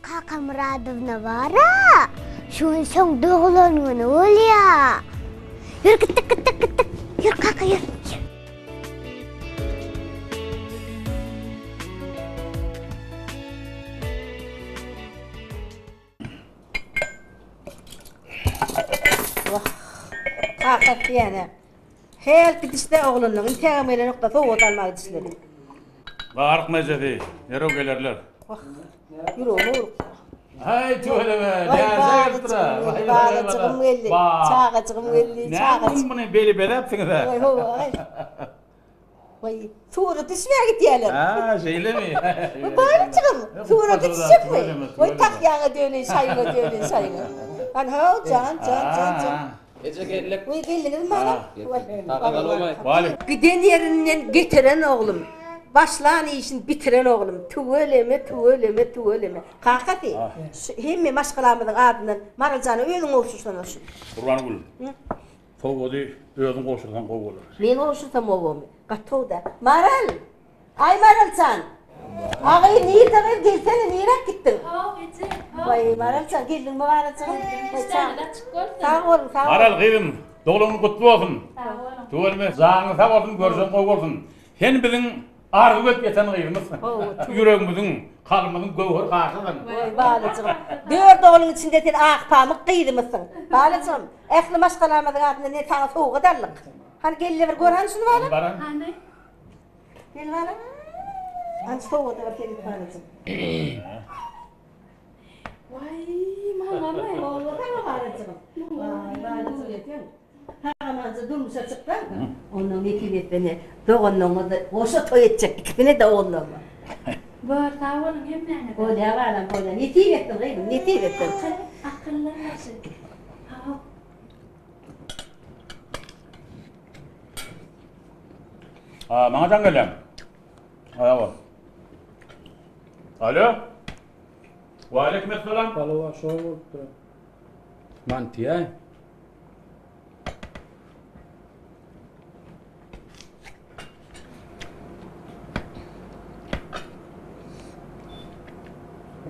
Kakamyradowna bar-a, şu gün şoň doglan güni bolýa. Ýör gitdik, gitdik, gitdik. Ýör kaka, ýör. Ýör. Wah, kaka diýene. Hel gidişde oglanlaryň intägem gelenokda sowgat almaga gidişleri. Baryk mejesi, derrew gelerler. Wah, ýüregime urup. Haý, tüweleme, Waý, näze gelipdir-ä. balajygym geldi, balajygym geldi, çagajygym geldi, Näme çagajyk. muny beli bezäpsiňiz-ä? Waý, hawa, aý. Waý, surata düşmäge gidýärler. Hä, şeýlemi? Waý, balajygym, surata düşjekmi? Waý, tahýaňa döneýin, şaýyňa döneýin, şaýyňa. Hany, how, jan, jan, jan, jan. Eje geldik. Waý, geldiňizmi balam? Waý. Giden ýerinden getiren oglum, başlan işini bitiren oglum. Tüweleme, tüweleme, tüweleme. Kakasy, şu hemme maşgalamyzyň adyndan Maral jana özüň gowşursana şuny. Gurbangül, sowgady özüň gowşursaň gowy bolar. Men gowşursam gowymy? Gaty gowy-da. Maral! Aý Maral jan! Agy nirde gyz gelsene niräk gitdiň? Haw eje, haw. Waý Maral jan geldiňmi balajygym? Işdäňiz açyk bolsun. Sag boluň, sag boluň. Maral gyzym, doglan günüň gutly bolsun. Sag boluň. Tüweleme, janyň sag bolsun, görjegiň gowy bolsun. Sen biziň arzuw edip ýeten gyzymyzsyň. Ýüregimiziň, kalbymyzyň göwher gaşysyň. Waý balajygym. Dört ogluň içinde sen akpamyk gyzymyzsyň. Balajygym, ähli maşgalamyzyň adyndan men saňa sowgat aldyk. Hany gel-de bir gör hany şuny balam. Hany. Gel balam. Hany sowgada bir senet balajygym. Waý, maňamy? Hawa, saňa balajygym. Waý, balajygym eken. Sagamanja durmuşa çyksaň, onda nesip etse ne doganlaryňyzy goşa toý etjek ikisine-de ogullaryma. Bor, sag boluň hemmäňize. Bolýa balam, bolýa. Nesip etsin gyzym, nesip etsin. Akyl, akyllar başy. Hawa. A, maňa jaň gelýär. Aýawa. Alo. Waleýkim esselam. Palowa şor bolupdyr. Mantyýa.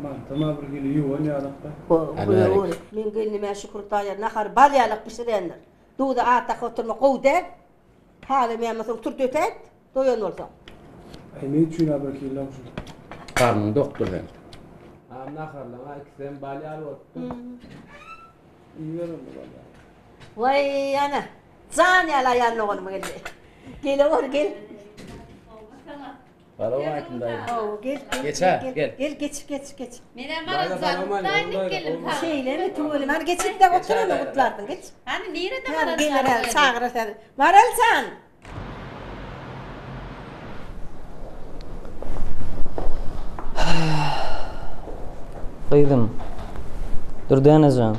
Mantama bir hili ýuwan ýalakda. Men gelnime şükür daýa nahary bal ýalak bişirendir. Duzy az dakyp oturmak gowy däl. Halamaýan bolsaň tur dötäýt, doýan bolsaň. Aý men üçin-ä bir hili şu. Garnyň dokdur seň. Am naharlaň-a ikisem bal ýaly bolupdyr. Iýiber onda bal ýaly. Waý ana, jan ýaly aýal doganym geldi. Gelewor gel. Salowmaleýkim daýy. Hawa gel gel. Geç-ä, gel. Gel geç geç geç. Menem Maral jany gutlaýyn diýip geldim saňa. Şeýlemi tüweleme hany geçip-de otur onda gutlarsyň geç. Hany nirede Maral jan? Geler häzir çagyrar häzir. Maral jan! Gyzym, Dürdäne jan.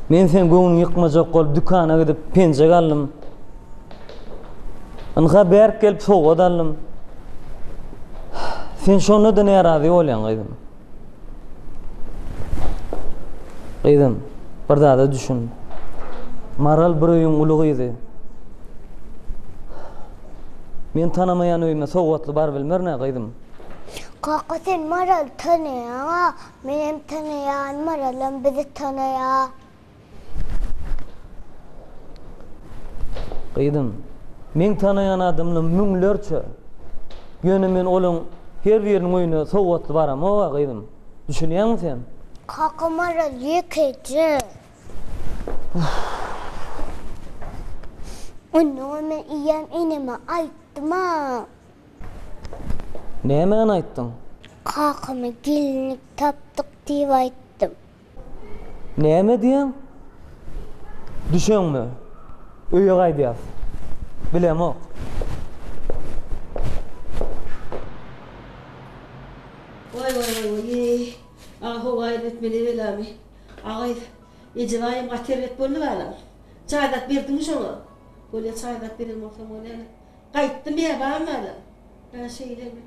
Men seň göwnüňi ýykmajak bolup dükana gidip penjek aldym. Ynha bärik gelip sowgat aldym. Sen şonda-da närazy bolýaň gyzym. Gyzym, bir zada düşün. Maral bir öýüň uly gyzy. Men tanamaýan öýüme sowgatly baryp bilmerin-ä gyzym. Kaka sen Maraly tanaýaň-a, menem tanaýan, Maralam bizi tanaýa. Gyzym, meň tanaýan adamlarym müňlerçe. Ýöne men olaň her biriniň öýüne sowgatly baramog-a, gyzym. Düşünýäňmi sen? Kaka Maral ýekeje. Onnoňam men iýýän eneme aýtdym-a. Nämäni aýtdyň? Kakama gelinlik tapdyk diýip aýtdym. Näme diýýäň? Düşeňmi? Öýe gaýdýas. Bilemok. Waý waý waý waý eý. Aga howa erbet meni belamy. Agaý Ejebaýam gaty erbet boldy balam. Çaý zat berdiňmi şoňa? Bolýa çaý zat beren bolsaň bolýa. Gaýtdym ýa barmy balam? Hä şeýlemi?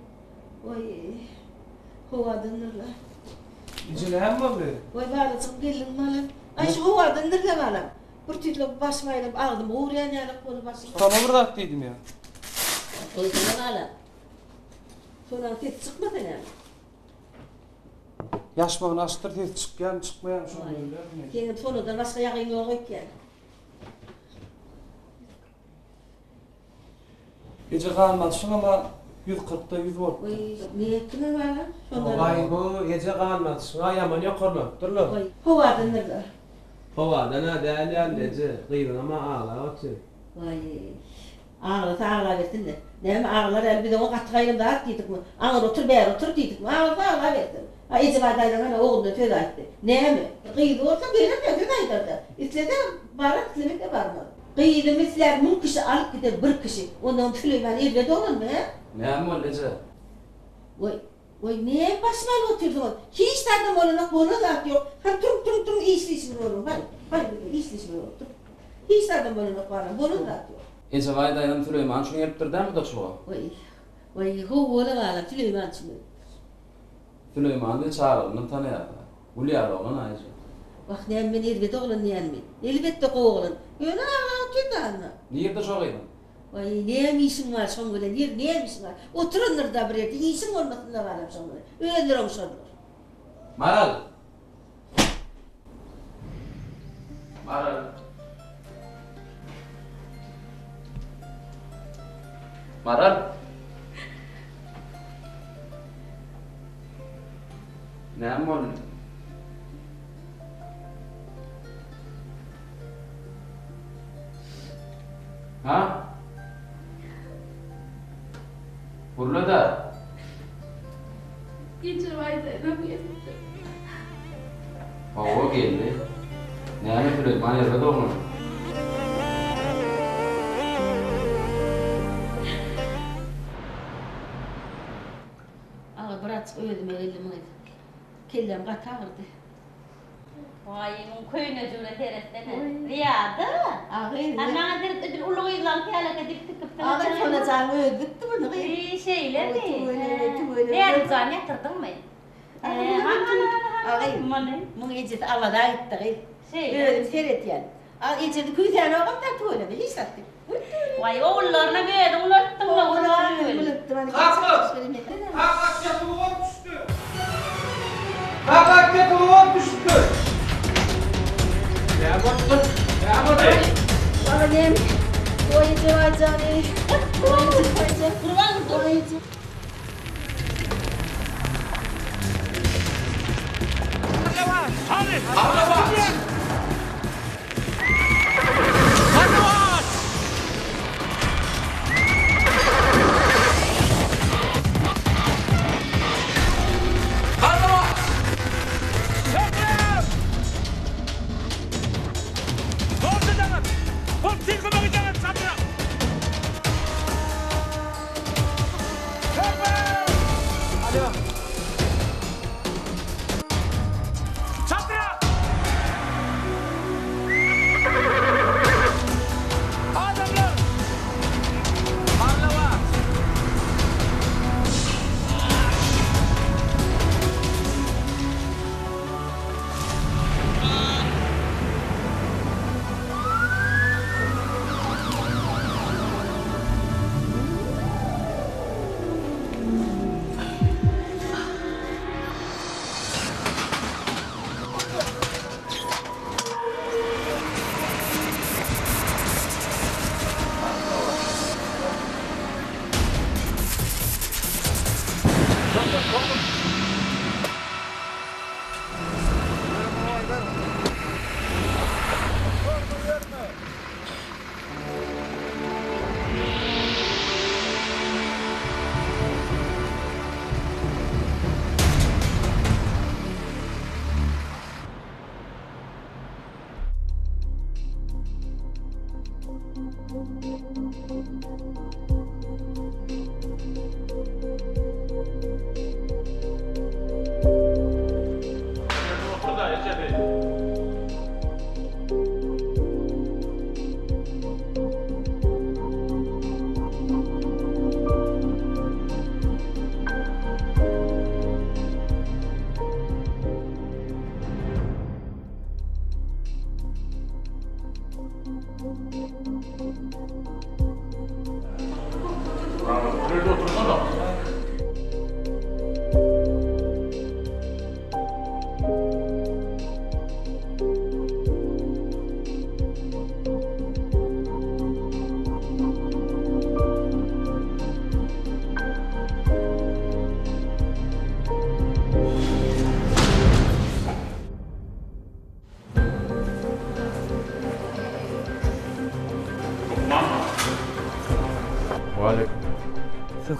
Waý howadandyr-la. Eje näme boldy? Waý balajygym geldiňmi balam? Aý şu howadandyr-la balam. Bir tüýsli başym aýlanyp agzym gurýan ýalak boldy başym. Sona bir zat diýdim ýa. Goýsana balam. Sonaň sesi çykmasa näme? Ýaşmagyny açdyr, sesi çykýarmy, çykmaýarmy şony görýärsiň. Seňem sonadan başga ýagyň ýok öýtýän. Eje gan basyşyňam-a 140-da 100 bolupdyr. Oý, ne etdiňiz balam? Şonda. Waý, bu eje gan basyşyň-a ýaman ýokarlanypdyrlar. Oý, howadandyr-da. Howadan-a däl ýaly eje, gyzyňam-a aglap otyr. Waý, aglasa aglabersin-le. Näme aglar ýaly, biz oňa gaty gaýrym zat diýdikmi? Aňyr otur, bäri otur diýdikmi? Aglasa aglabersin. A Ejebaý daýzaň ana ogluna söz aýtdy. Näme? Gyzy bolsa geler-de söz aýdar-da. Islese barar, islemese barmaz. Gyzymy islär müň kişi alyp gider bir kişi. Onnoňam Süleýman erbet oglanmy, hä? Näme boldy eje? Goý, goý, näme başymy alyp otyrsyňyz? Hiç zadam bolanok, bolan zat ýok. Hany turuň, turuň, turuň, işli işimiz boluň, hany, hany bizde işli işimiz boluň, turuň. Hiç zadam bolanok balam, bolan zat ýok. Ejebaý daýzam Süleýman üçin gelipdir dämi gudaçylyga? Goý, goý, hawa-la balam, Süleýman üçin gelipdir. Süleýmany biz çagalygyndan tanaýarys. Gül ýaly oglan-a eje. Wah, näme men erbet oglan diýýänmi? Elbetde gowy oglan. Ýöne aglap otyrda anna. Nirde şo gyzyň? Waý, näme işiň bar şoň bilen, ýeri näme işiň bar? Oturandyr-da bir ýerde, işiň bolmasyn-da balam şoň bilen. Özleri oňşarlar. Maral! Maral. Maral. Näme boldy? Ha? Gürle-de. Ejebaý daýzam gelipdir. Hawa, geldi. Näme Süleýman erbet oglan. Aga birazjyk özüme geldim gyz. Kelläm gaty agyrdy. Waý, muň köýnejigine seretsene. Zyýada. A gyz. A maňa seret edil uly gyzlaň käleke dik tikipsiň. A gyz Sonajan özi dikdi muny gyz. Eý, şeýlemi? Tüweleme, tüweleme. Näzikjan ýatyrdyňmy? A gyz, muň ejesi Awaza gitdi gyz. Şeýle. Özüm seretýän. A ejesi küýsänogam da tüweleme, hiç zat diýip. Waý, ogullaryna özüň ulaltdyň-la, gurban gül. Kaka! Kaka kepiň ot düşdi! Kaka kepiň ot düşüpdir! Näme bolupdyr? Näme boldy? Baba näme? Goý eje jany. Goý eje. Gurban dur. Goý eje.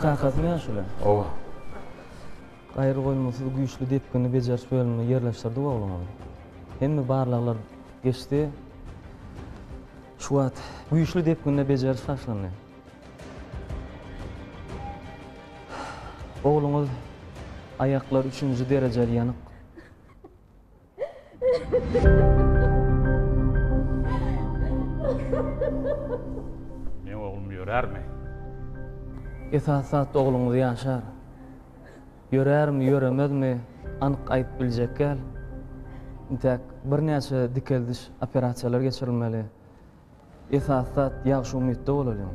kakasymy ýaşuly? Hawa. Gaýragoýulmasyz güýçli depginli bejeriş bölümine ýerleşdirdik ogluňyzy. Hemme barlaglar geçdi. Şu wagt güýçli depginde bejeriş başlandy. Ogluňyz aýaklary üçünji derejeli ýanyk. Meň oglum ýörärmi? Esasy zat ogluňyz ýaşar. Ýörärmi, ýöremezmi, anyk aýdyp biljek däl. Intäk birnäçe dikeldiş operasiýalar geçirilmeli. Esasy zat ýagşy umytda bolalyň.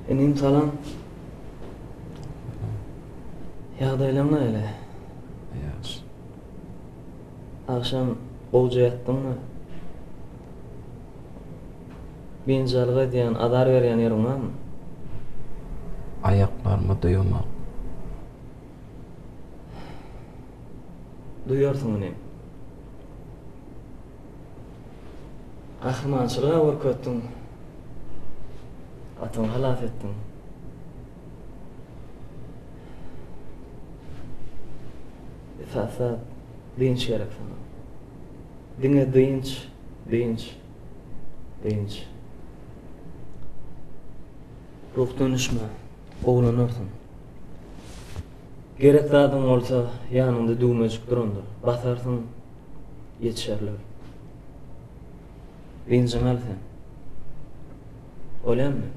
Inim salam. Ýagdaýlaň nähili? Ýagşy. Agşam gowja ýatdyňmy? Biynjalyk edýän, azar berýän ýeriň barmy? Aýaklarymy duýamok. Duýarsyň inim. Gahrymançylyg-a görkezdiň. Atyňy halas etdiň. Esasy zat dynç gerek saňa. Diňe dynç, dynç, dynç. Ruhdan düşme, gowulanarsyň. Gerek zadyň bolsa, ýanyňda düwmejik durandyr. Basarsyň, ýetişerler. Dynjyňy al sen. Bolýamy?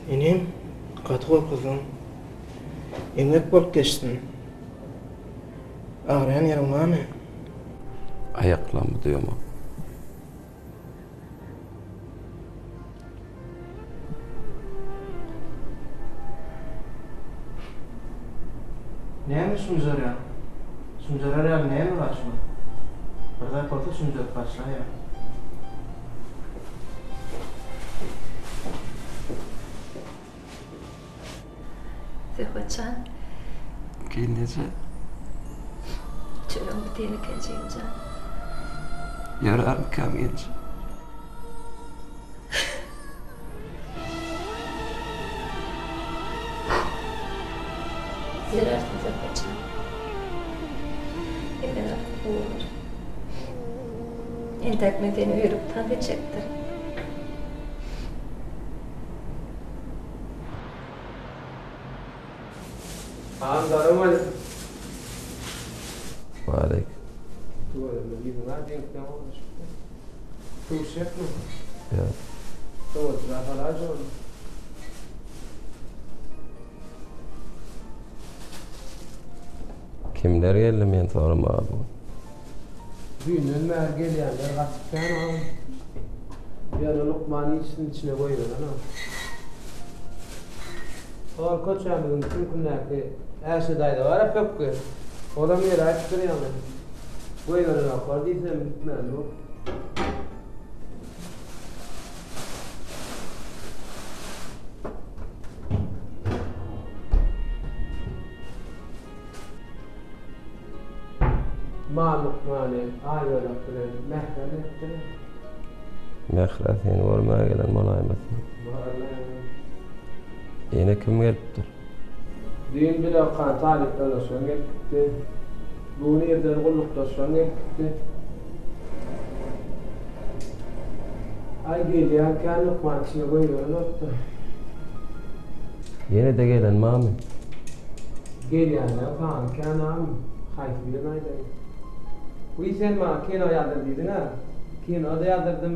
Inim, gaty gorkuzdyň. Eňek bolup geçsin. Agyrýan ýeriň barmy? Aýaklarymy duýamok. Näme şumjarýaň? Şumjarar ýaly näme bar şuň? Bir zat bolsa şumjaryp başlaýaň. Söhbet jan. Gelneje. Çörüň biten eken jigim jan. Ýörärmikäm gelneje? Ýörärsiň Söhbet jan. Hemme zat gowy bolar. Entäk men seni üýrüp tans etjekdirin. Agam salam aleýkum. Waleýkim. Tüweleme ýüzüň-ä deňkden gowulaşypdyr. Köwüşjekmi? Ýok. Sowatjyra salaý şony. Kimler geldi meni soramaga bu gün? Düýnden bäri gelýänler gaty kän agam. Ýöne lukman hiçisini içine goýberenok. Hol köçämiziň süňkündäki Äşe daýza bar-a pökgi. Olam geläýipdir ýaňy. Goýberenoklar diýsem gitmän dur. Mal lukmany Aýbölek bilen Mährem gelipdir. Mähre seni görmäge gelen bolaýmasyn? Barlaýyn. Ýene kim gelipdir? Düýn bile okan talyp ýoldaşlaryň gelip gitdi. Bu gün irden gullukdaşlaryň gelip gitdi. Aý gelýän kän lukman içine goýberenokdy. Ýene-de gelen barmy? Gelýänleň sany kän agam, haýsy birini aýdaýyn. Wiý sen maňa kino ýazdyr diýdiň-ä. Kino-da ýazdyrdym,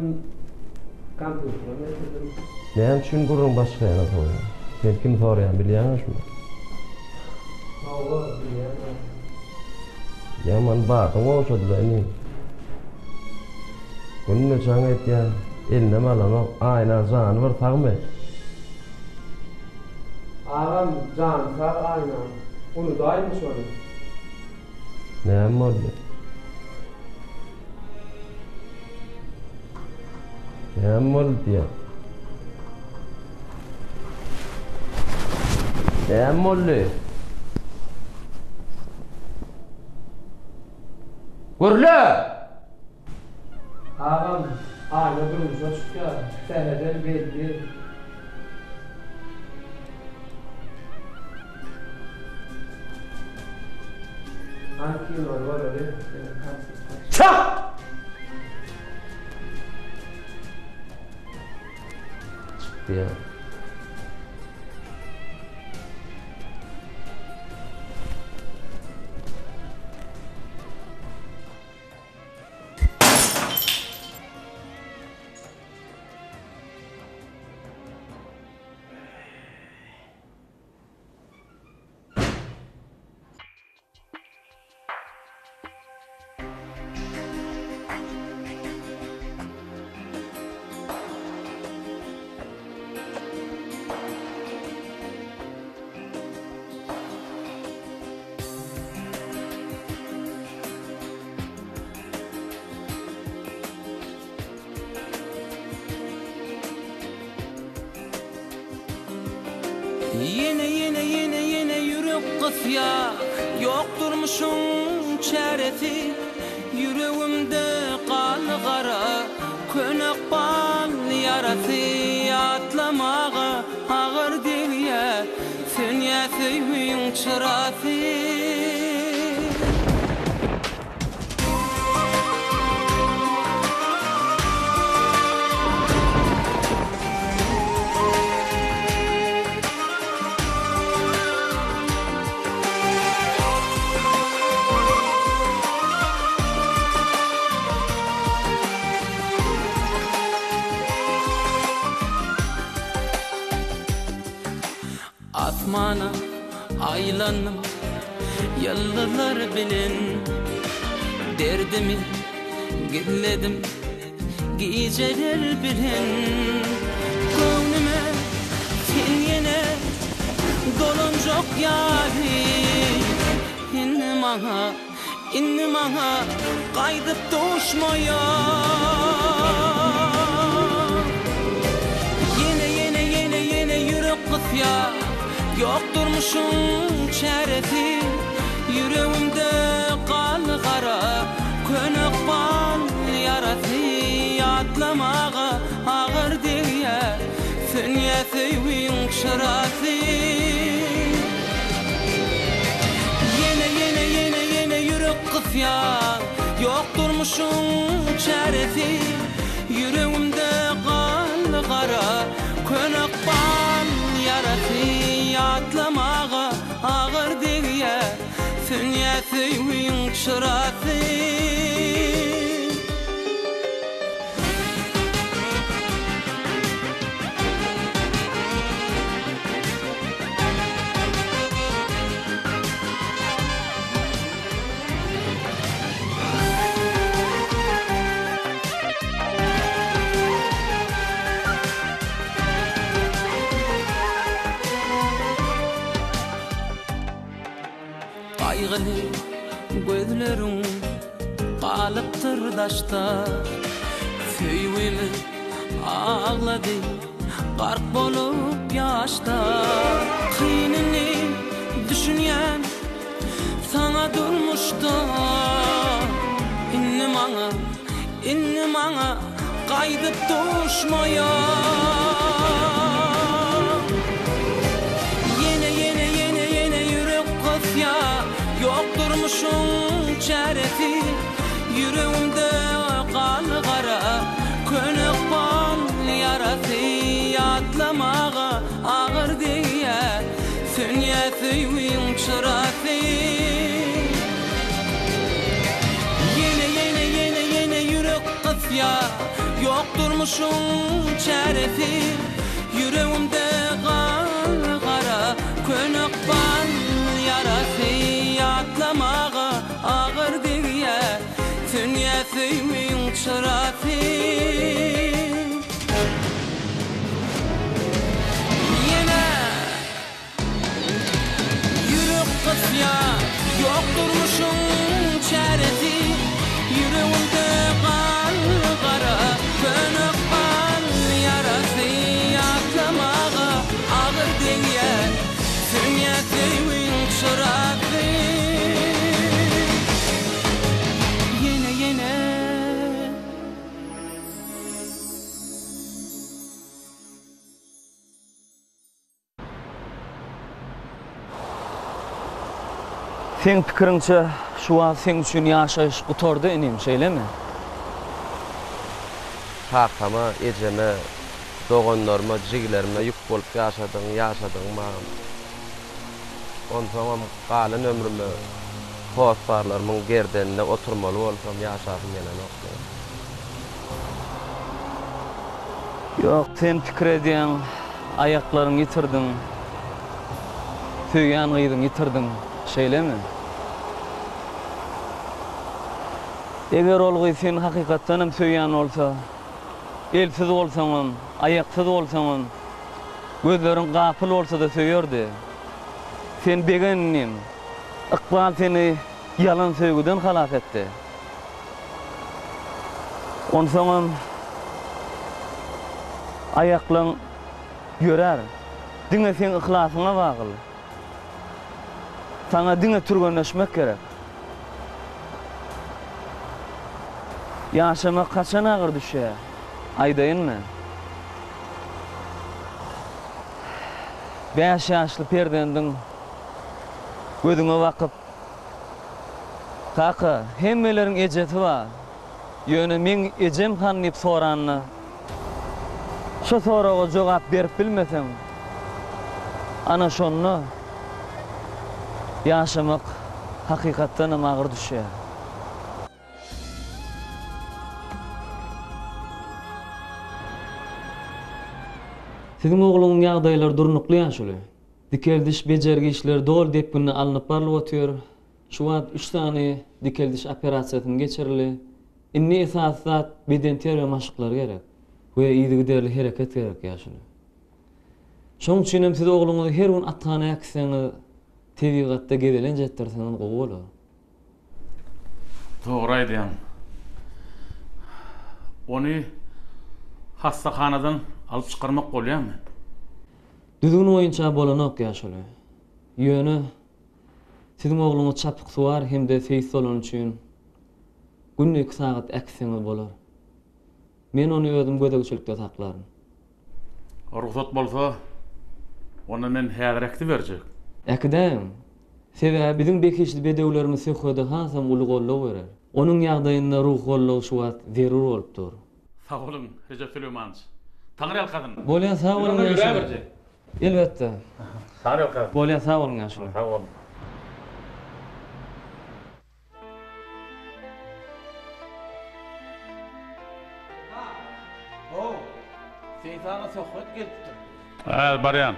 kompýuterem getirdim. Näme üçin gürrüň başga ýana sowýaň? Men kimi soraýan bilýäňä şuny? Hawa, bilýän agam. Ýaman badyň gowşady-la inim. Günde jaň edýän, elinem alanok, Aýnaň jany bir sagmy? Agam jany sag Aýnaň. Unudaýmy şony. Näme boldy? Näme boldy diýýän? Näme boldy? Gürle! Agam, Aýna durmuşa çykýar, sähedem belli. Hany kinony göreli, ýene konsert başlar. Çak! Çykýar. Ýene ýene ýene ýene ýürek gysýa Ýok durmuşyň çäresi Ýüregimde galdy gara Köne ykbal ýarasy Ýatlamaga agyr degýä Sönýä söýgiň çyrasy. Asmana aýlandym ýyldyzlar bilen Derdimi gizledim gijeler bilen Göwnüme sen ýene dolanjak ýaly Indi maňa Indi maňa gaýdyp duşmaýar. Ýene, ýene, ýene, ýene ýürek gysýar. Ýok durmuşyň çäresi. Ýüregimde galdy gara, köne ykbal ýarasy. Ýatlamaga agyr degýär, sönýär söýgiň çyrasy. Ýene ýene ýene ýene ýürek gysýar Ýok durmuşyň çäresi Ýüregimde galdy gara Köne ykbal ýarasy Ýatlamaga agyr degýär Sönýär söýgiň çyrasy. Gaýgyly gözleriň galypdyr daşda Söýgimiz aglady Gark bolup ýaşda Kynyny düşünýän saňa durmuşda Indi maňa, indi maňa gaýdyp duşmaýar Ýene, ýene, ýene, ýene. Köne ykbal ýarasy ýatlamaga agyr degýär, Sönýär söýgiň çyrasy. Ýene, ýene, ýene, ýene ýürek gysýar, Ýok durmuşyň çäresi. Ýüregimde galdy gara, Köne ykbal ýarasy ýatlamaga agyr degýär. Sönýär söýgiň çyrasy. Ýene ýürek gysýar, ýok durmuşyň çäresi. Ýüregimde galdy gara, köne ykbal ýarasy. Ýatlamaga agyr degýär, sönýär söýgiň çyrasy. Ýene ýene. Seň pikiriňçe şu wagt seň üçin ýaşaýyş gutardy inim şeýlemi? Kakama, ejeme, doganlaryma, jigilerime ýük bolup ýaşadygyň ýaşadygyň bagam. Onsoňam galan ömrüme hossarlarymyň gerdeninde oturmaly bolsam ýaşasym gelenok meň. Ýok, sen pikir edýäň, aýaklaryňy ýitirdiň, söýýän gyzyňy ýitirdiň, şeýlemi? Eger ol gyz seni hakykatdan hem söýýän bolsa, elsiz bolsaňam, aýaksyz bolsaňam, Gözleriň gapyl bolsa-da söýerdi. Sen begen inim. Ykbal seni ýalan söýgüden halas etdi. Onsoňam aýaklaň ýörär. Diňe seň yhlasyňa bagly. Saňa diňe türgenleşmek gerek. Ýaşamak haçan agyr düşýär, aýdaýynmy? Bäş ýaşly perzendiň gözüňe bakyp, Kaka, hemmeleriň ejesi bar, ýöne meň ejem hany diýip soranda, şo soraga jogap berip bilmeseň, ana şonda ýaşamak hakykatdanam agyr düşýär. Siziň ogluňyň ýagdaýlary durnukly ýaşuly. Dikeldiş bejergi işleri doly depginde alnyp barlyp otyr. Şu wagt üç sany dikeldiş operasiýasyny geçirildi. Indi esasy zat bedenterbiýe maşyklary gerek we yzygiderli hereket gerek ýaşuly. Şonuň üçin hem siz ogluňyzy her gün athana äkitseňiz, tebigatda gezelenç etdirseňiz gowy bolar. Dogry aýdýaň. Ony hassahanadan alyp çykarmak bolýarmy? Düzgün boýunça bolanok ýaşuly. Ýöne siziň ogluňyz çapyksuwar hem-de seýis bolany üçin günde iki sagat äkitseňiz bolar. Men ony özüm gözegçilikde saklaryn. Rugsat bolsa, onda men häzir äkidiberjek. Äkidäýiň. Sebäbi biziň behişdi bedewlerimiz söhbede hasam uly goldaw berer. Onuň ýagdaýynda ruhy goldaw şu wagt zerur bolup dur. Sag boluň, Rejep Süleýmanyç. Taňryýalkasyn. Bolýar, sag boluň ýaşuly. Elbetde. Taňryýalkasyn. Bolýar, sag boluň ýaşuly. Sag boluň. How, Seýis aga söhbet gelipdir. Häzir barýan.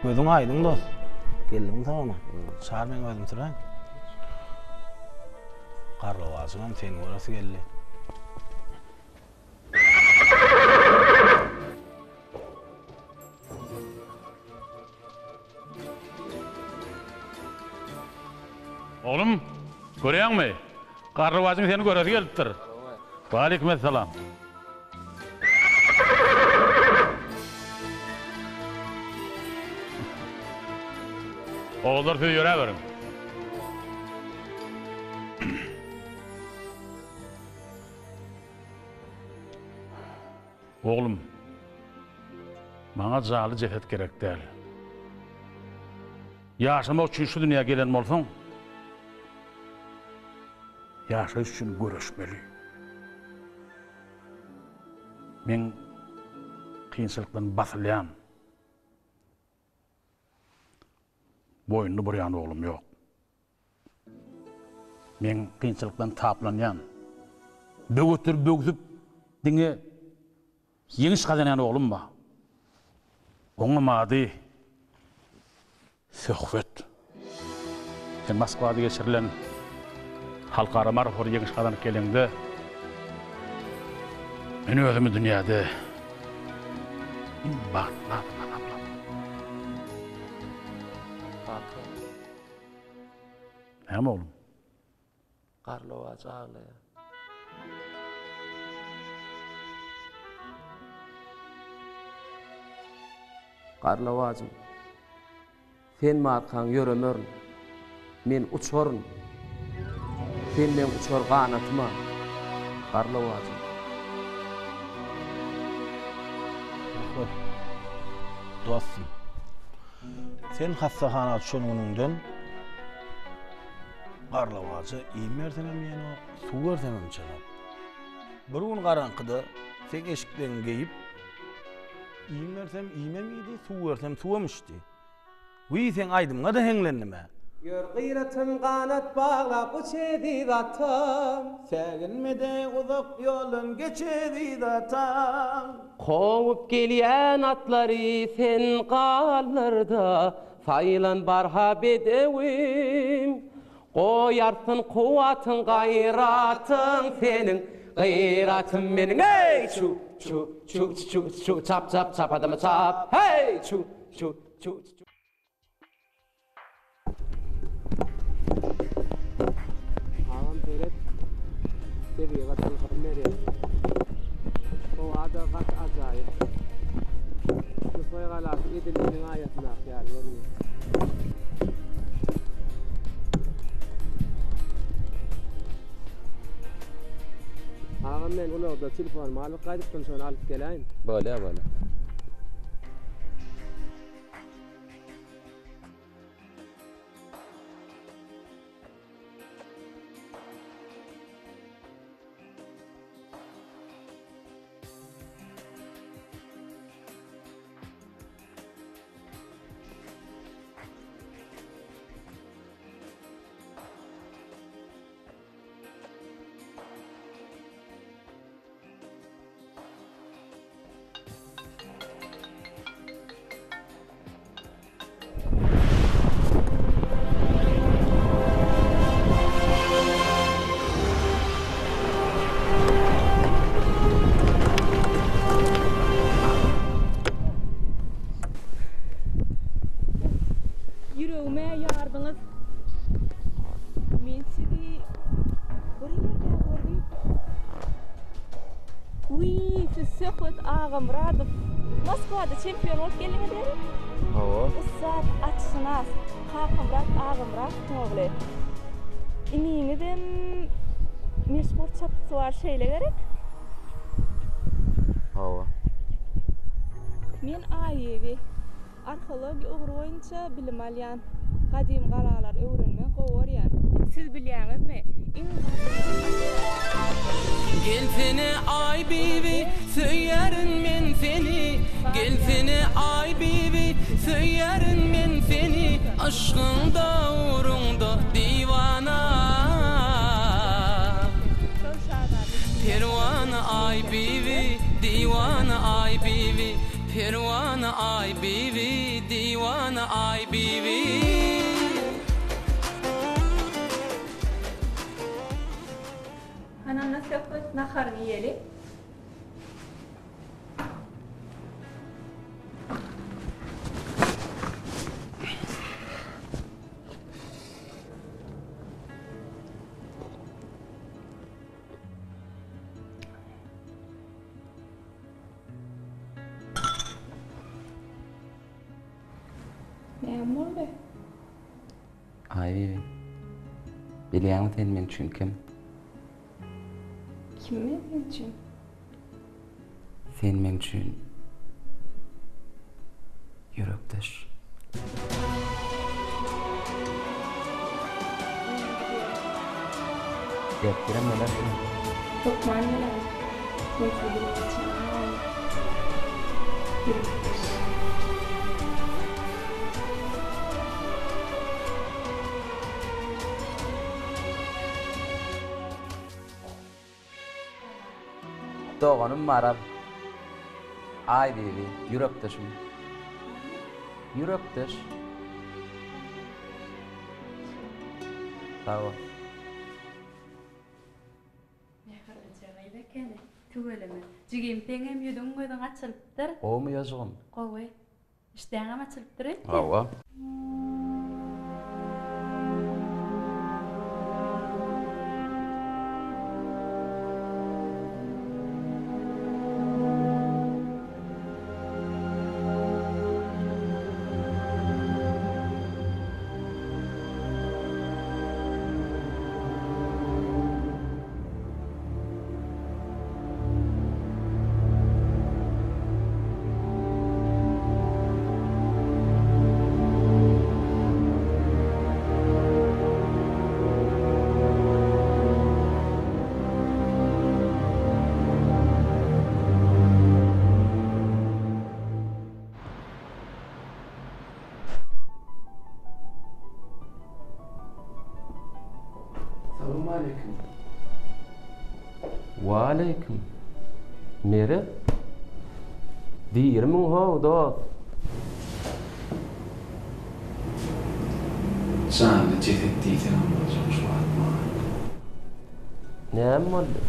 Gözüň aýdyň dost. Geldiňmi sag-aman? Çar meň özüm süräýin. Garlawajyňam seni göresi geldi. Oglum, görýäňmi? Garlawajyň seni göresi gelipdir. Waleýkim essalam. Ogullar siz ýöräberiň. Oglum, maňa janly jeset gerek däl. Ýaşamak üçin şu dünýä gelen bolsaň, Ýaşaýyş üçin göreşmeli. Meň kynçylykdan basylýan, boýnuny burýan oglum ýok. Meň kynçylykdan taplanýan, böwetleri böwsüp, diňe ýeňiş gazanýan oglum bar. Oňam ady Söhbet. Sen Moskwada geçirilen halkara marafonda ýeňiş gazanyp geleňde, men özümi dünýäde iň bagtly adam hasapladym. Kaka. Näme oglum? Garlawaç aglaýar. Garlawajym, sen barkaň ýöremerin. Men uçaryn. Sen meň uçar ganatyma, Garlawajym. Söhbet, dostum. Sen hassahana düşen günüňden Garlawaja iým berseňem iýenok, suw berseňem içenok. Bir gün garaňkyda seň eşikleňi geýip, iým bersem iýmem iýdi, suw bersem suwam içdi. Wiý, seň aýdymyňa-da heňlendim-ä. Ýör gyratym ganat baglap uç eziz atam. Säginme-de uzak ýoldan geç eziz atam. Kowup gelýän atlary sen galdyr-da, Saýlan barha bedewim, Goýarsyn kuwwatyň gaýratyň seniň, Gyratym meniň, eý, çu, çu, çu, çu, çu, çap, çap, çap adamy çap, heý, çu, çu, çu, çu. Agam seret, tebigat ylham berýär. Howa-da gaty ajaýyp. Nusaý galasy edil iliň aýasyndaky ýaly görünýär. Agam men ulagda telefonymy alyp gaýdypdym şony alyp geläýin. Bolýar bolýar. Ýüregime ýardyňyz. Men sizi bir ýerde gördüm. Wiý, siz Söhbet Agamyradow. Moskwada çempion bolup geldiňiz gerek? Hawa. Ussat atşynas Kakamyrat Agamyradowyň ogly. Iniňizem meşhur çapyksuwar şeýle gerek? Hawa. Men Aýbibi. Arheologiýa ugry boýunça bilim alýan. Gadymy galalary öwrenmegi gowy görýän. Siz bilýäňizmi, iň Gelsene Aýbibi, söýýärin men seni Gelsene Aýbibi, söýýärin men seni Yşgyňda ugruňda diwana Perwana Aýbibi, diwana Aýbibi Perwana Aýbibi, diwana Aýbibi. Hany onda Söhbet naharyňy iýeli. Näme boldy? Aý, bilýäňmi sen meň üçin kim? Kim men seň üçin? Sen meň üçin ýürekdeş. Ertirem gelersiň. Hökman gelerin. Men sizi bilip geçemem agam. Ýürekdeş. Doganym Maral. Aýbibi, ýürekdeşim. Ýürekdeş. Sag bol. Mähirlije gyz ekeni. Tüweleme. Jigim seňem ýüzüň gözüň açylypdyr. Gowumy ýojugym? Gowy. Işdäňem açylypdyr öýtýän. Hawa. Salowmaleýkim. Waleýkim. Meret. Dirimiň how, dost? Janly jeset diýseňem boljak şu wagt maňa. Näme boldy?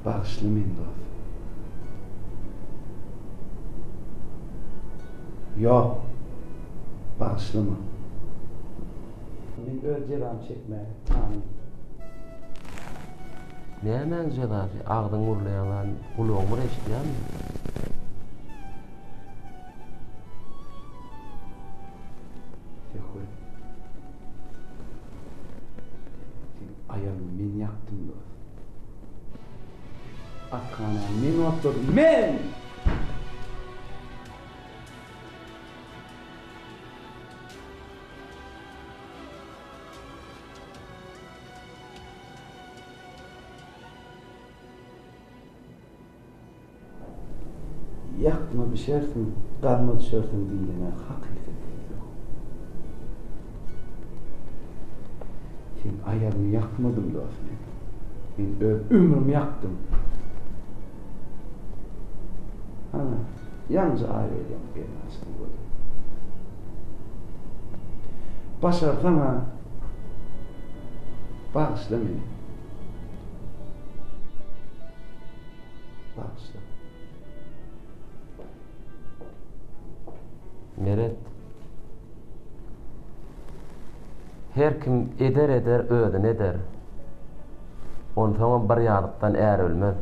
Bagyşla meni dos. Ýok. Bagyşlama. Men öz jezamy çekmäge taýyn. Nämäň jezasy? Agzyň gurlaýan zady gulagyň bir eşidýärmi? Söhbet. Seň aýagyňy men ýakdym dos. Athanany men otladym, men! Ýakma bişersiň, gazma düşersiň diýlene hakykat eken. Seň aýagyňy ýakmadym dos men. Men öz ömrümi ýakdym. Hana, ýaňja Aýbel ýaňy gelin açdy gördüm. Başarsaň-a bagyşla meni. Bagyşla. Meret. Her kim eder eder özüni eder. Onsoňam bir ýazykdan är ölmez.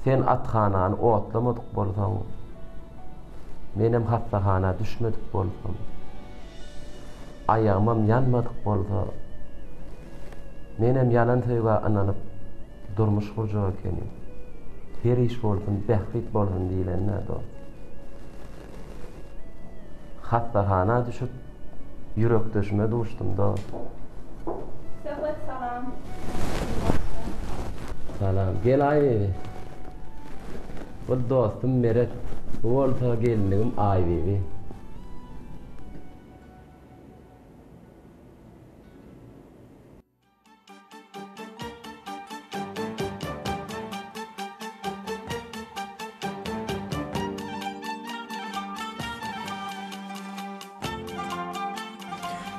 Sen athanany otlamadyk bolsaň, menem hassahana düşmedik bolsam, aýagymam ýanmadyk bolsa, menem ýalan söýgä ynanyp durmuş gurjak ekenim. Her iş bolsun, bähbit bolsun diýleni-dä, dost. Hassahana düşüp, ýürekdeşime duşdum, dost. Söhbet salam. Salam. Gel Aýbibi. Bu dostum Meret. Bu bolsa gelinligim Aýbibi.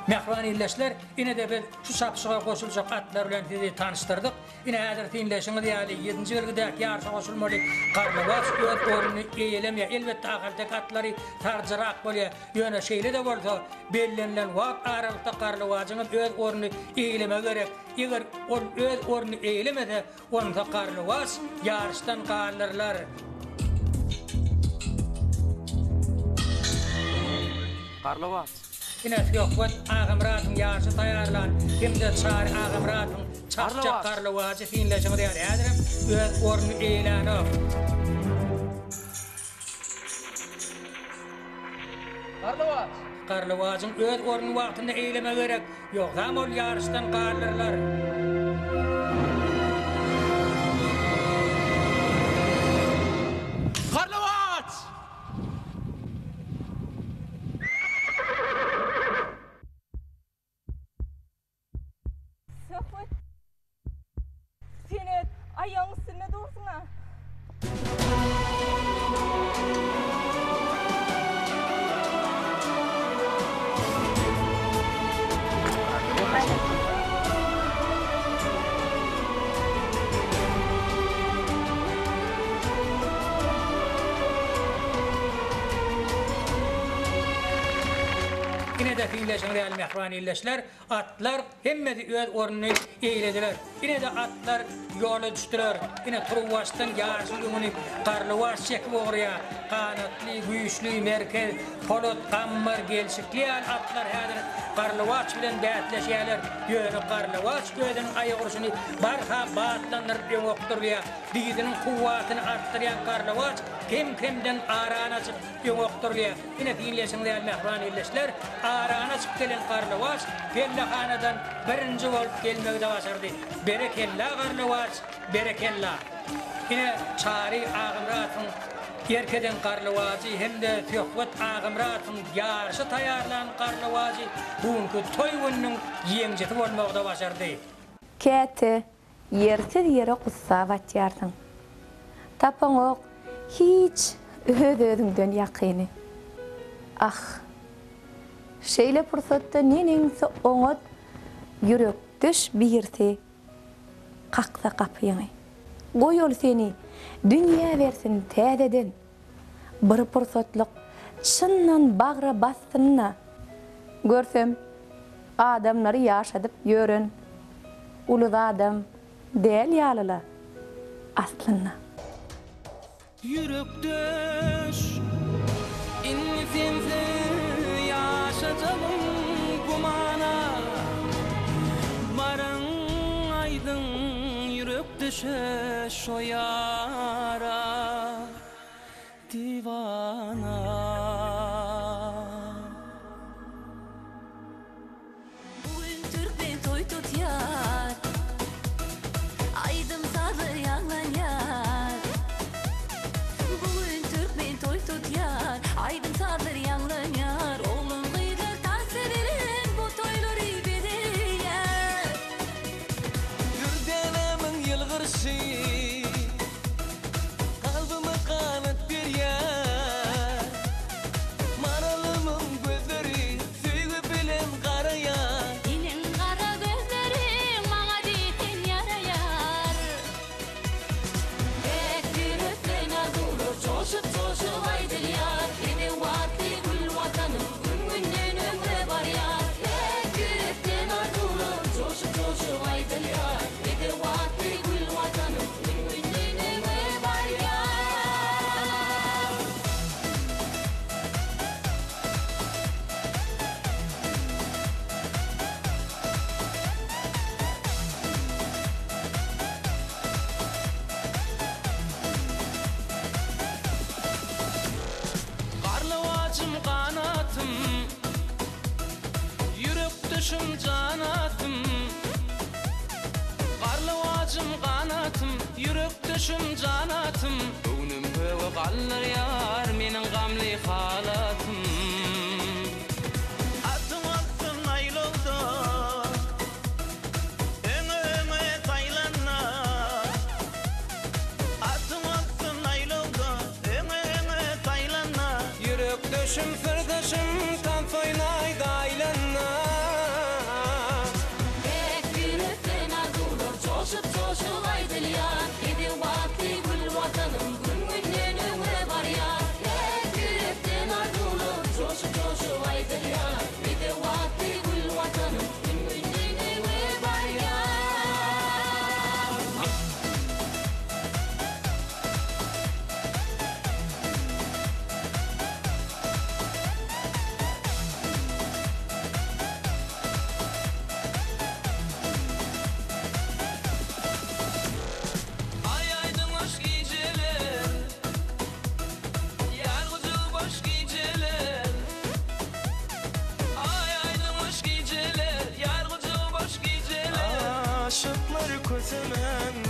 Mähriban ildeşler, ine-de biz şu çapyşyga goşuljak atlar bilen sizi tanyşdyrdyk. Ine häzir synlaýşyňyz ýaly, ýedinji belgidäki ýaryşa goşulmaly Garlawaç öz ornuny eýelemeýär. Elbetde, ahalteke atlary saryjarak bolýar. Ýöne şeýle-de bolsa, bellenilen wagt aralykda Garlawajyňam öz ornuny eýelemegi gerek. Eger ol öz ornuny eýelemese, onda Garlawaç ýaryşdan galdyrylar. Garlawaç. Ine, Söhbet Agamyradowyň ýaryşa taýýarlan hem-de Çary Agamyradowyň çapjak Garlawajy synlaýşyňyz ýaly, häzirem öz ornuny eýelänok. Garlawaç! Garlawajyň öz ornuny wagtynda eýlemegi gerek, ýogsam ol ýaryşdan galdyrylar. Garlawaç! Söhbet, sen öz aýagyň üstünde dursuň-a. Ine-de synlaşyň real mähriban ildeşler, atlar hemmesi öz ornuny eýelediler. Ine-de atlar ýola düşdüler. Ine turuwbaşdan ýaryşyň öňüni Garlybaş çekip ugraýar. Ganatly, güýçli, Merkez, Polat, Gammar, Gelşikli ýaly atlar häzir Garlybaş bilen bäsleşýärler. Ýöne Garlybaş özüniň aýak urşuny barha batlandyryp öňe okdurylýar. Dyzynyň kuwwatyny artdyrýan Garlybaş kem-kemden arany açyp öňe okdurylýar. Ine synlaýşyňyz ýaly mähriban ildeşler, arany açyp gelen Garlawaç pellehanadan birinji bolup gelmegi-de başardy. Berekella Garlawaç, berekella! Ine Çary Agamyradowyň erk eden Garlawajy hem-de Söhbet Agamyradowyň ýaryşa taýýarlan Garlawajy bu günki toý gününiň ýeňjisi bolmagy-da başardy. Käte Ýersiz ýere gussa batýarsyň. Tapaňok hiç öz-özüňden ýakyny. Ah! Şeýle pursatda neneňsi oňat ýürekdeş birisi kaksa gapyňy. Goý ol seni dünýä bersin täzeden. Bir pursatlyk çyndan bagra bassyn-da. Görsem, adamlary ýaşadyp ýören uly zadam däl ýaly-la aslynda. Ýürekdeş, indi sensiz ýaşajagym gümana. Baryň aýdyň ýürekdeşe şo ýara. Diwana. Bu gün türkmen toý tutýar, Aýdym-sazlar ýaňlanýar. Bu gün türkmen toý tutýar, Aýdym-sazlar ýaňlanýar. Oglan-gyzlar tans bilen bu toýlary bezeýär. Dürdänämiň ýylgyrşy. Kalbyma ganat berýär. Maralymyň gözleri söýgi bilen garaýar. Seniň gara gözleriň maňa diýseň ýaraýar. Päk ýürekden arzuwlar joşup-joşup aýdylýar. Bedew atly gül Watanym gün-günden öňe barýar. Päk ýürekden arzuwlar joşup-joşup aýdylýar. Bedew atly gül Watanym gün-günden öňe barýar. Garlawajym ganatym, Ýürekdeşim janatym. Garlawajym ganatym, Ýürekdeşim janatym. Göwnüm göge galdyrýar meniň gamly halatym. Atyň alsyn aýlawda, Öňe-öňe saýlanda. Atyň alsyn aýlawda, Öňe-öňe saýlanda. Ýürekdeşim, syrdaşym, tans oýnaýda aýlanda. Päk ýürekden arzuwlar joşup-joşup aýdylýar. Bedew atly gül Watanym gün-günden öňe barýar. Päk ýürekden arzuwlar joşup-joşup aýdylýar. Bedew atly gül Watanym gün-günden öňe barýar. Bersemem.